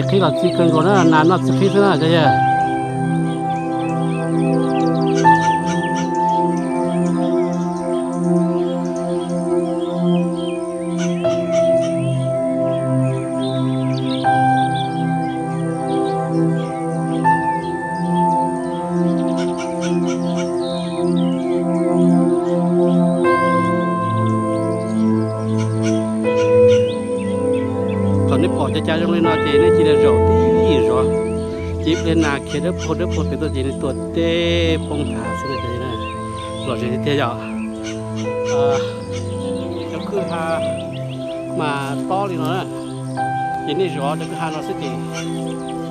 Qhib los txi kawg nkaus na, nas noj txiv qhib xwb na cov yawg. Thaum nej pom cov cav zoo li no ces nej cia li zaum tib yim zov, ces ib pliag nas khiav dawb paug dawb paug pem tuaj ces nej tua tej poob nthav xwb na. Lom zem tiag tiag yom. Cov kwj ha mas tob li no na, ces nej zov cov kwj ha no xwb ces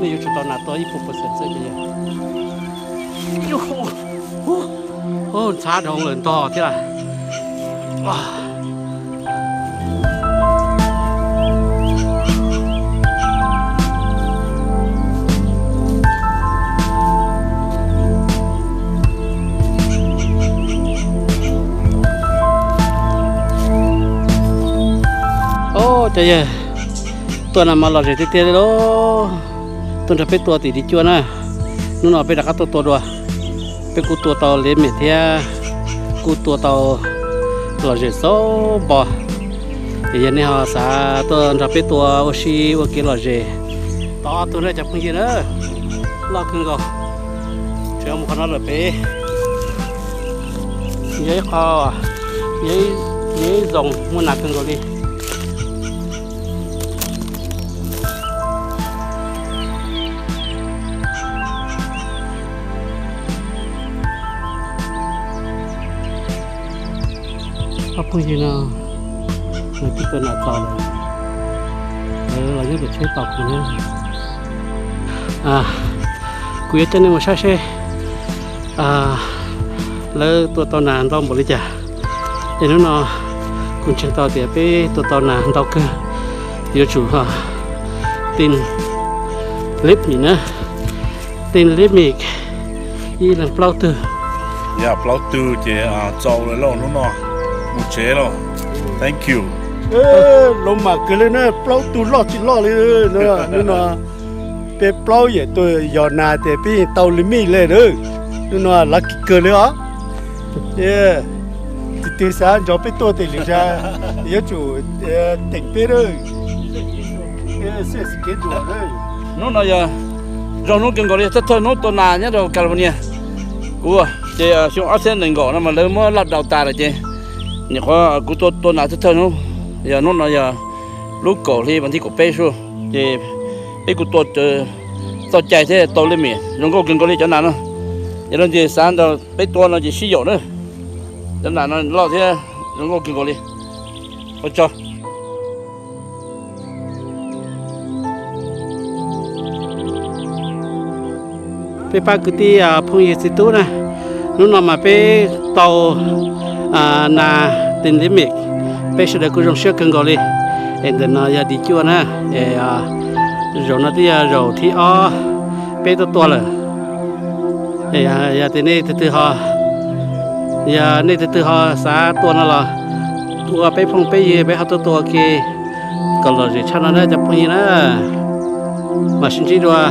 nej yuav tsum tau nas tau ib puas percent xwb ces. Ntxhab dhau lawm ntog thiab. Cov yawg, tua nas mas lom zem tiag tiag li lauj. Tuaj nrog peb tua tim Div Cuaj na. Hnub no peb rov qab tuaj tua dua. Peb kuj tua tau limit thiab, kuj tua tau lom zem xauv npo. Es yog nej ho xav tuaj nrog peb tua ua si ua kev lom zem, tau ob tug na cov phooj ywg na, loj kawg nkaus. Tseem mus qhov no lawm pem, yog ib qho, yog ib zoom muaj nas kawg nkaus li. Ob phooj ywg no lawv twb tua nas txaus lawm, lawv los nyob tom tsheb tos kuv na. Kuv yuav coj nej mus saib seb lawv tua tau nas ntau npaum li cas. Es hnub no kuv ntseeg tau tias peb tua tau nas ntau kawg, yuav tsum ho team limit na, team limit ib leeg plaub tug. Yog plaub tug ces txaus lawm lauj hnub no, mus tsev lauj. Thank you. Lov mam kawg li na, plaub tug loj tsis loj li. Hnub no peb plaub yawm tuaj yos nas tias peb yeej tau limit li na. Hnub no lucky kawg li os. Tus twg xav nrog peb tuaj tes lwm zaus yuav tsum teem peb na. Hnub no yog zoo hnub kawg nkaus li, thawj thawj hnub tua nas nyob rau California. Kuv ces xyoo ob txhiab nees nkaum no mas lawv muab lockdown tas lawm ces nyuam qhuav kuv tua tua nas thawj thawj hnub. Yog hnub no yog lub kaum hli vas thib kaum peb sub ces peb kuj tua txoj cai thiab tau limit zoo nkauj kawg nkaus li cov nas no. Yog leej twg xav nrog peb tua no ces sib yaum na. Cov nas no loj thiab zoo nkauj kawg nkaus li. Ua tsaug. Peb pab kwv tij phooj ywg txiv tub na, hnub no mas peb tau nas team limit, peb sawv daws kuj zoo siab kawg nkaus li. Es ntawm no yog Div Cuaj na, es zaum no twb yog zaum thib ob peb tuaj tua lawm. Yog tias nej tus twg ho, yog nej tus twg ho xav tua no los ua peb phooj peb ywg peb ho tuaj tua ua ke kom lom zem tshaj no na cov phooj ywg na. Mam sib ntsib dua.